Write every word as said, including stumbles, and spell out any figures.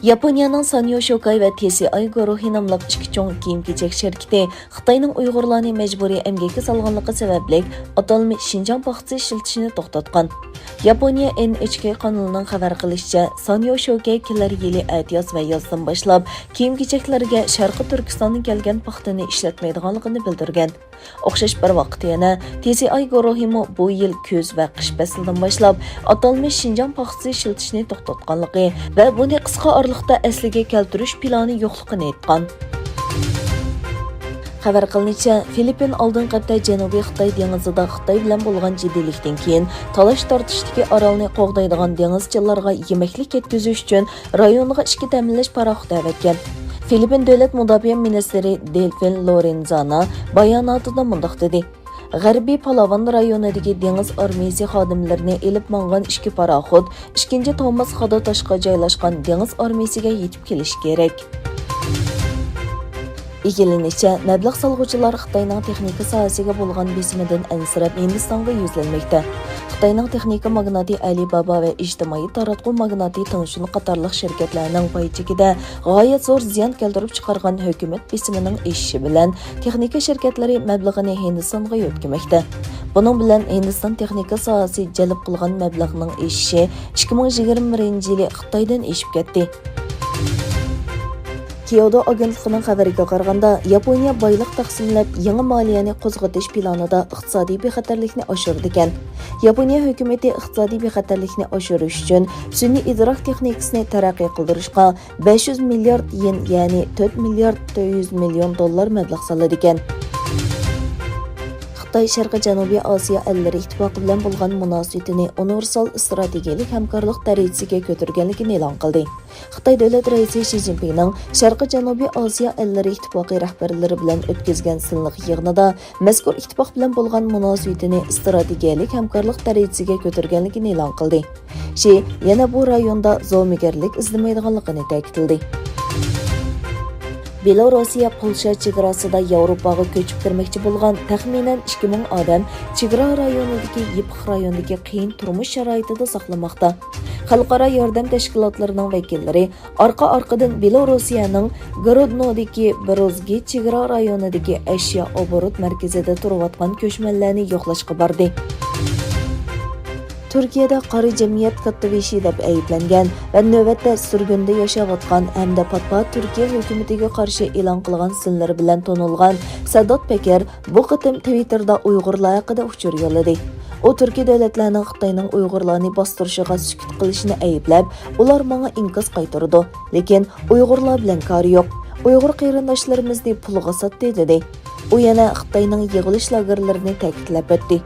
ياپونىيەنىڭ سانيو شوكاي ۋە تى سى ئاي گۇرۇھى ناملىق ئىككى چوڭ كىيىم-كېچەك شىركىتى خىتاينىڭ ئۇيغۇرلارنى مەجبۇرىي ئەمگەككە سالغانلىقى سەۋەبلىك ئاتالمىش شىنجاڭ پاختىسى ئىشلىتىشنى توختاتقان. ياپونىيە ئېن ئېچ كې قانىلىنىڭ خەۋەر قىلىشىچە، سانيو شوكاي كېلەر يىلى ئەتىياز ۋە يازدىن باشلاپ كىيىم-كېچەكلەرگە شەرقىي تۈركىستاندىن كەلگەن پاختىنى ئىشلەتمەيدىغانلىقىنى بىلدۈرگەن. ئوخشاش بىر ۋاقىتتا يەنە تى سى ئاي گۇرۇھىمۇ بۇ يىل كۈز ۋە قىش پەسلىدىن باشلاپ ئاتالمىش شىنجاڭ پاختىسى ئىشلىتىشنى توختاتقانلىقى ۋە بۇنى قىسقا ئارىلىقتا ئەسلىگە كەلتۈرۈش پىلانى يوقلۇقىنى ئېيتقان. خەۋەر قىلىنىشىچە، فىلىپپىن ئالدىنقى ھەپتە جەنۇبىي خىتاي دېڭىزىدا خىتاي بىلەن بولغان جىددىيلىكتىن كېيىن تالاش-تارتىشتىكى ئارالنى قوغدايدىغان دېڭىزچىلارغا يېمەكلىك يەتكۈزۈش ئۈچۈن رايونغا ئىككى تەمىنلەش پاراخوتى ئەۋەتكەن. فىلىپپىن دۆلەت مۇداپىئە مىنىستىرى دېلفىن لورېنزانا باياناتىدا مۇنداق دېدى: «غەربىي پالاۋان رايونىدىكى دېڭىز ئارمىيىسى خادىملىرىنى ئېلىپ ماڭغان ئىككى پاراخوت ئىككىنچى توماس خادا تاشقا جايلاشقان دېڭىز ئارمىيىسىگە يېتىپ كېلىشى كېرەك.» ئىگىلىنىشىچە، مەبلەغ سالغۇچىلار خىتاينىڭ تېخنىكا ساھەسىگە بولغان بېسىمىدىن ئەنسىرەپ، ھىندىستانغا يۈزلەنمەكتە. خىتاينىڭ تېخنىكا ماگناتى ئەلى بابا ۋە ئىجتىمائىي تاراتقۇ ماگناتى تېڭشۈن قاتارلىق شىركەتلەرنىڭ پاي چېكىدە غايەت زور زىيان كەلتۈرۈپ چىقارغان ھۆكۈمەت بېسىمىنىڭ ئېشىشى بىلەن، تېخنىكا شىركەتلىرى مەبلىغىنى ھىندىستانغا يۆتكىمەكتە. بۇنىڭ بىلەن ھىندىستان تېخنىكا ساھەسى جەلپ قىلغان مەبلەغنىڭ ئېشىشى ئىككى مىڭ يىگىرمە بىرىنچى يىلى خىتايدىن ئېشىپ كەتتى. كيودو ئاگېنتلىقىنىڭ خەۋىرىگە قارىغاندا، ياپونىيە بايلىق تەقسىملەپ، يېڭى مالىيەنى قوزغىتىش پىلانىدا ئىقتىسادىي بىخەتەرلىكنى ئاشۇرىدىكەن. ياپونىيە ھۆكۈمىتى ئىقتىسادىي بىخەتەرلىكنى ئاشۇرۇش ئۈچۈن سۈنئىي ئىدراك تېخنىكىسىنى تەرەققىي قىلدۇرۇشقا بەش يۈز مىليارد يېن، يەنى تۆت مىليارد تۆت يۈز مىليون دوللار مەبلەغ سالىدىكەن. خىتاي شەرقىي جەنۇبىي ئاسىيا ئەللىرى ئىتتىپاقى بىلەن بولغان مۇناسىۋىتىنى ئۇنىۋېرسال ئىستراتېگىيەلىك ھەمكارلىق دەرىجىسىگە كۆتۈرگەنلىكىنى ئېلان قىلدى. خىتاي دۆلەت رەئىسى شى جىنپىڭنىڭ شەرقىي جەنۇبىي ئاسىيا ئەللىرى ئىتتىپاقى رەھبەرلىرى بىلەن ئۆتكۈزگەن سىنلىق يىغىنىدا مەزكۇر ئىتتىپاق بىلەن بولغان مۇناسىۋىتىنى ئىستراتېگىيەلىك ھەمكارلىق دەرىجىسىگە كۆتۈرگەنلىكىنى ئېلان قىلدى. شى يەنە بۇ رايوندا زومىگەرلىك ئىزدىمەيدىغانلىقىنى تەكىتلىدى. بېلوروسىيە پولشا چېگراسىدا ياۋروپاغا كۆچۈپ كىرمەكچى بولغان تەخمىنەن ئىككى مىڭ ئادەم چېگرا رايونىدىكى يېپىق رايوندىكى قىيىن تۇرمۇش شارائىتىدا ساقلىماقتا. خەلقئارا ياردەم تەشكىلاتلىرىنىڭ ۋەكىللىرى ئارقا-ئارقىدىن بېلوروسىيەنىڭ گرودنودىكى بروزگى چېگرا رايونىدىكى ئەشيا ئوبوروت مەركىزىدە تۇرۇۋاتقان كۆچمەنلەرنى يوقلاشقا باردى. تۈركىيەدە قارا جەمئىيەت كاتتىبېشى دەپ ئەيىبلەنگەن ۋە نۆۋەتتە سۈرگۈندە ياشاۋاتقان ھەمدە پات-پات تۈركىيە ھۆكۈمىتىگە قارشى ئېلان قىلغان سىنلىرى بىلەن تونۇلغان سەدات پېكىر بۇ قېتىم تىۋىتتېردا ئۇيغۇرلار ھەققىدە ئۇچۇر يوللىدى. ئۇ تۈركىي دۆلەتلەرنىڭ خىتاينىڭ ئۇيغۇرلارنى باستۇرۇشىغا سۈكۈت قىلىشىنى ئەيىبلەپ، ئۇلار ماڭا ئىنكاس قايتۇرىدۇ، لېكىن ئۇيغۇرلار بىلەن كارى يوق. ئۇيغۇر قېرىنداشلىرىمىزنى پۇلغا ساتتى، دېدى. ئۇ يەنە خىتاينىڭ يىغىلىش لاگېرلىرىنى تەكىتلەپ ئۆتتى.